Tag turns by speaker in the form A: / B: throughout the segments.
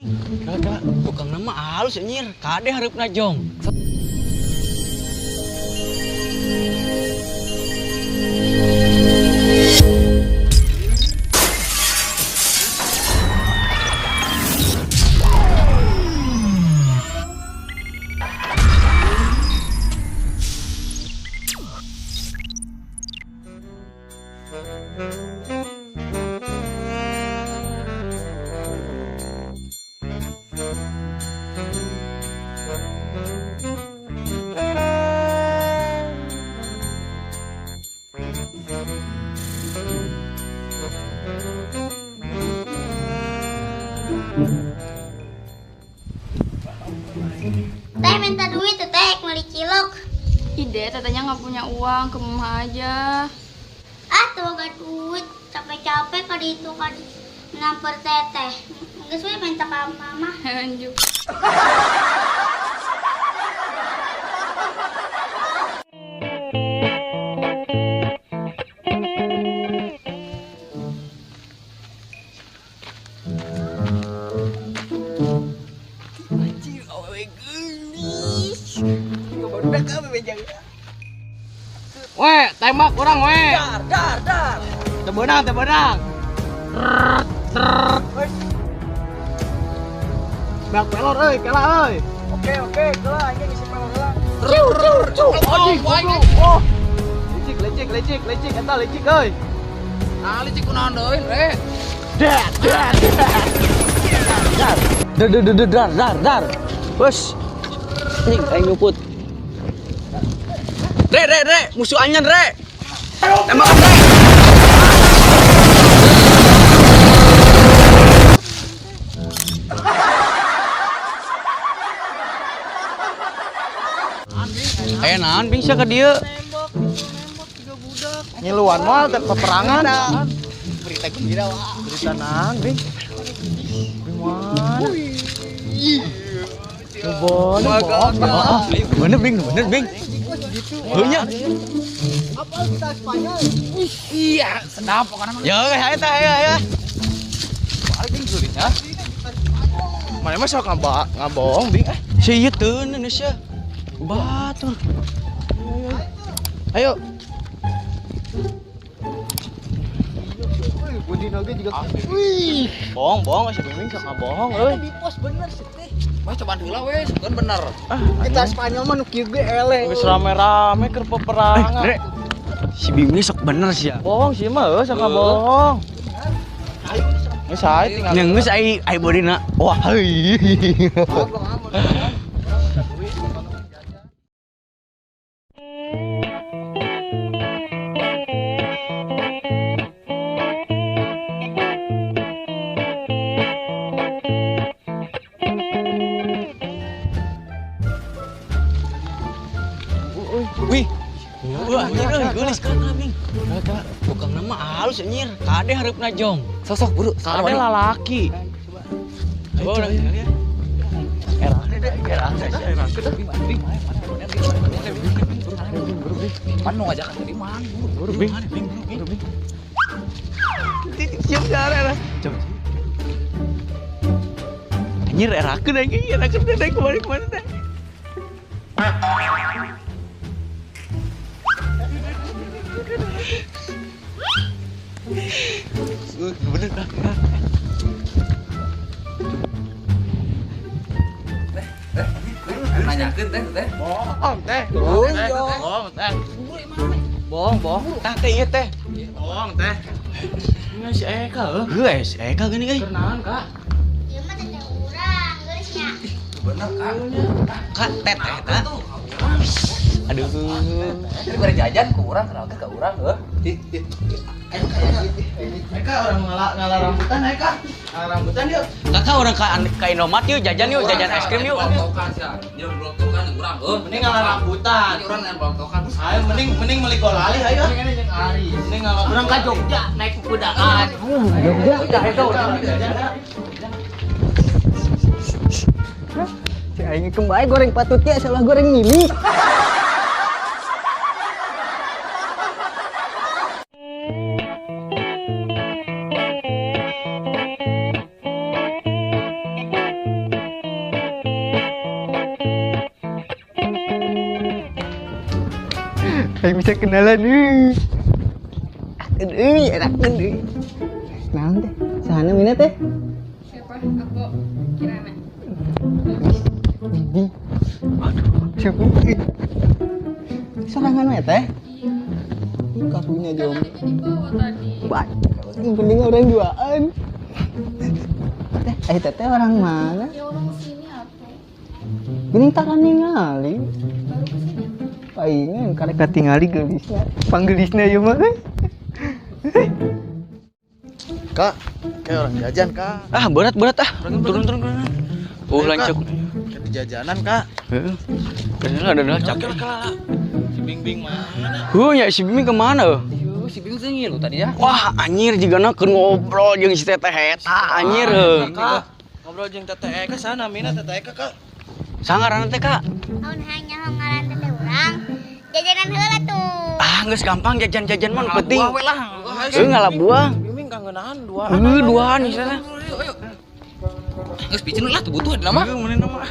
A: Kala tukang nama halus anjir, kade hareupna jong.
B: Teh minta duit teteh beli cilok.
C: Ide tetehnya nggak punya uang, ke mama aja.
B: Ah tuh gak duit, capek-capek kali itu kan nampar teteh. Nggak suwe minta ke mama.
C: Anjuk.
D: Weh, tembak orang weh.
A: Dar dar dar.
D: Tebenang, tebenang. Bak pelor euy, kela euy.
A: Oke oke, kela ini ngisi pelor heula.
D: Ciu ciu ciu. Anjing, goblok. Oh. Licik licik licik licik eta licik euy.
E: Nah, licik kunaon deui, Re?
D: Dar dar dar.
A: Dar. Dar dar dar dar dar. Bos. Anjing aing nyuput. Re re re, musuh anyan re. Tembak re. Aya naon bing sia ka dieu?
D: Ngiluan moal teh peperangan.
A: Berita gembira wah.
D: Berita naon bing? Bing mana?
A: Bener bing, bener bing. Heunya.
D: Apa kita Spanyol?
E: Iya, sedap pokoknya mah.
A: Ya, saya teh ya ya.
D: Balik bing sulit ya. Mana mah sok ngabohong bing ah.
A: Si ieu teu Indonesia. Batur.
D: Ayo. Budi oge juga. Wih, bohong bohong si Bimbing sok ngabohong euy.
F: Di pos bener sih teh.
E: Wah, cobaan heula we, kan bener.
D: Ah,
F: kita Spanyol mah nu kieu ge eleh.
D: Geus rame-rame keur peperangan.
A: Re. Si Bimbing sok bener sih ya.
D: Bohong sih mah euy, sok ngabohong. Geus hae tinggal.
A: Nya geus ai ai bodina. Wah, heuy. Wih, wah anjir euy, geulis kana bing. Tukang nama halus anjir, kade hareupna jong.
E: Sosok buru,
D: kade lalaki.
A: Coba urang tinggal ya.
D: Era, era, era.
E: Man mau ngajakan tadi man.
D: Buru bing. Buru bing. Titik siap cara era.
A: Coba. Anjir erakeun anjing, erakeun teh kemana-kemana teh. Bener dah.
E: Teh, nanyakeun teh, teh.
D: Bohong teh. Bohong teh. Bohong, bohong.
A: Tah teh ieu teh.
D: Bohong teh. Ini si Eka heuh.
A: Heuh, si Eka geuning euy.
D: Keur naon, Kak?
B: Ieu mah teteh urang geulisnya.
E: Bener, Kak.
A: Kak teteh eta. Aduh.
E: Jadi bari jajan ku urang kenal ke urang heuh.
D: Eka orang ngala rambutan Eka. Ngala rambutan yuk.
A: Kakak orang ka Indomaret yuk jajan yuk, jajan es krim yuk.
E: Blok-blokan sia. Dia blok-blokan urang heuh.
D: Mending ngala rambutan.
E: Ini urang yang blok-blokan.
D: Ayo mending mending meuli golali ayo. Mending jeung Ari. Mending ngala
F: urang ka Jogja naik kudaan.
D: Jogja. Udah itu urang jajan.
F: Si aing kembali goreng patutnya salah goreng mili. Aing bisa kenalan euy. Euy, enakeun euy. Naon teh? Saha namina teh?
C: Siapa? Aku Kirana.
F: Bibi. Aduh, siapa? Sorangan we teh?
C: Iya.
F: Karunya jom.
C: Kan dibawa tadi.
F: Baik. Yang penting orang duaan. Teh, teteh orang mana?
C: Ya orang sini atuh.
F: Geuning tara ningali.
C: Baru kesini.
F: Paingan karek katingali geulisna. Panggelisna ieu mah.
D: Kak, kayak orang jajan, Kak.
A: Ah, berat-berat ah. Turun turun turun. Oh, lancuk.
D: Kayak jajanan, Kak.
A: Heeh. Bener ada cakep.
D: Si Bingbing mana?
A: Huh, ya si Bingbing kemana?
E: Yuh, si Bingbing sih ngilu tadi ya.
A: Wah, anjir jigana keur ngobrol jeung si Teteh eta anjir heuh.
D: Kak, ngobrol jeung Teteh Eka sana mina Teteh Eka, Kak.
A: Sangaranna teh, Kak?
B: Aun hanya ngaran teteh urang. Jajanan heula tuh.
A: Ah, geus gampang jajan-jajan mah nu penting.
E: Buah we lah.
A: Heuh, ngala buah.
D: Bingbing kangeunaan duaan.
A: Heuh, duaan misalnya.
E: Ayo, ayo. Geus piceun lah tuh butuh ada mah.
A: Heuh, meureun mah.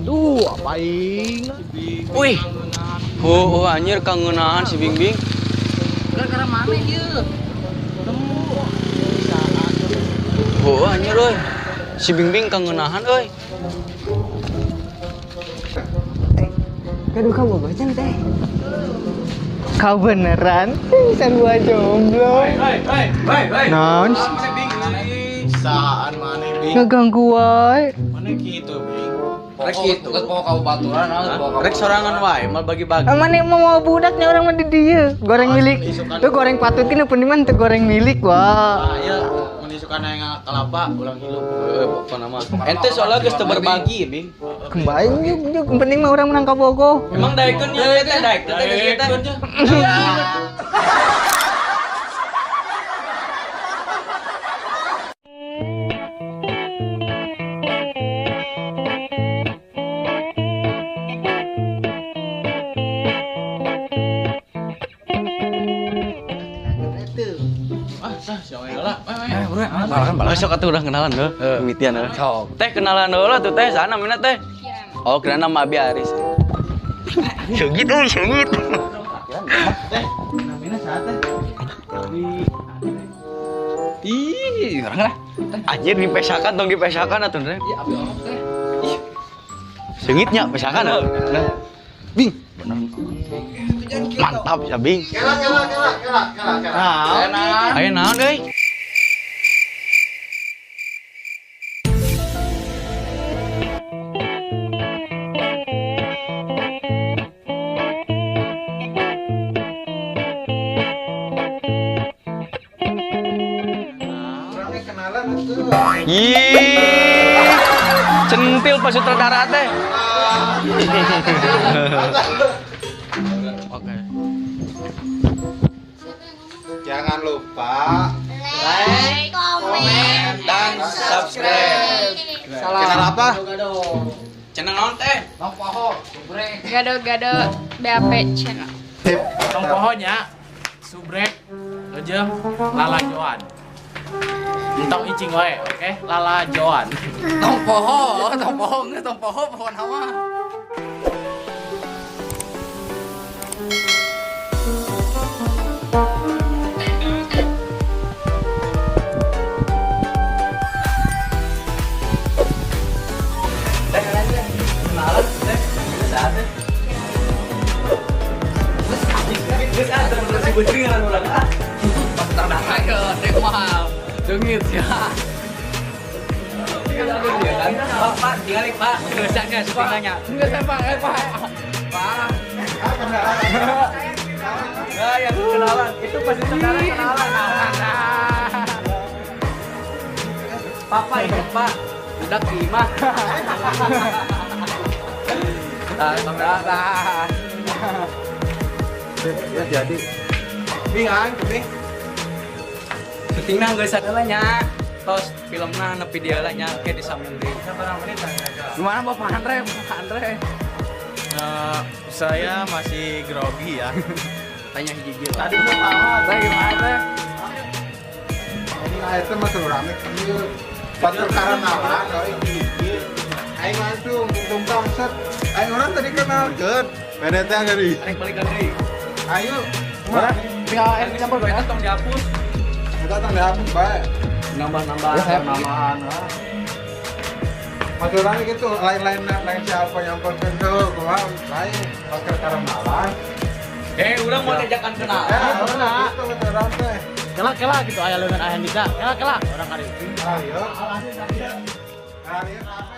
D: Duh, apain?
A: Wih. Oh, anjir kangeunaan si Bingbing.
E: Gara-gara mana ieu?
A: Oh, anjir euy. Si Bingbing kangeunaan euy.
F: Gaduh kamu baca teh. Kau beneran sarua jomblo.
D: Hei, hei, hei, hei.
F: Naon?
D: Saan maneh, Bing?
F: Ngeganggu wae.
D: Maneh kitu, Bing.
E: Rek kitu. Geus poho ka baturan,
A: Rek sorangan wae mal bagi-bagi.
F: Maneh mau budaknya orang mah di dieu. Goreng milik. Tuh goreng patut ki nu penting mah teu goreng milik wah.
D: Aya mun isukan aya kalapa ulang hilup.
A: Heeh, pokona mah. Ente soalnya geus teu berbagi, Bing.
F: Kembali yuk, yuk, penting mah orang menang ka Bogo.
A: Emang daekeun ya teh daek teh geus teh.
D: Ah, sah si awe heula.
A: Besok atuh urang kenalan heuh. Mimitian heuh. Teh kenalan heula tuh teh saha namina teh? Oh, kira nama Abi Aris. Seungit euy, seungit.
D: Teh, namina saha teh? Abi.
A: Ih, urang lah. Anjir dipesakan tong dipesakan atuh teh.
E: Iya, abi orok teh.
A: Ih. Seungitnya pesakan heuh. Nah. Bing. Mantap ya, Bing.
D: Kela kela kela kela kela kela.
A: Ayo naon euy? Ih, centil pas sutradara teh. Oke.
D: Jangan lupa
B: like, komen,
A: dan subscribe.
D: Channel apa?
A: Channel naon teh?
E: Tong poho, subrek.
C: Gado-gado BAP channel.
G: Tong pohonya subrek jeung lalajoan. Entong icing wae, oke? Lalajoan.
E: Tong poho, geus tong poho pokona mah.
A: Teh, kenalan teh. Saha teh? Geus ah, terus si Putri ngaran urang ah.
E: Sutradara ye, teh mahal.
A: Seungit ya. Pak, Pak, tinggalin Pak. Geusanya syutingnya.
E: Enggak saya Pak, Pak. Pak.
A: Nah, yang kenalan itu pasti sutradara kenalan. Papa ingat Pak, budak lima. Nah, nah.
D: Ya jadi. Bing, aing bing.
A: Syutingna geus heula nya. Tos filmna nepi dia lah nya ke disambung deui.
E: Gimana Bapak Andre? Bapak Andre.
D: Saya masih grogi ya.
A: Tanya hiji-hiji.
D: Tadi mah
E: Teh gimana teh?
H: Ini itu mah rame kieu. Batur karanalan euy hiji. Aing langsung tumpang set. Aing urang tadi kenalkeun. Beda teh deui.
A: Arek balikan deui.
H: Ayo.
E: Mana? Tinggal air campur
A: Eta tong dihapus.
H: Eta tong dihapus bae.
A: Nambah-nambah
E: nambahan.
H: Maksud orang gitu, lain-lain lain siapa yang tuh, kumaha lain pakai karanalan.
A: Urang mau diajakan kenal.
H: Gitu maksud orang teh.
G: Kela-kela gitu aya leungeun aya Andika. Kela-kela orang ari.
H: Ayo. Ayo rame.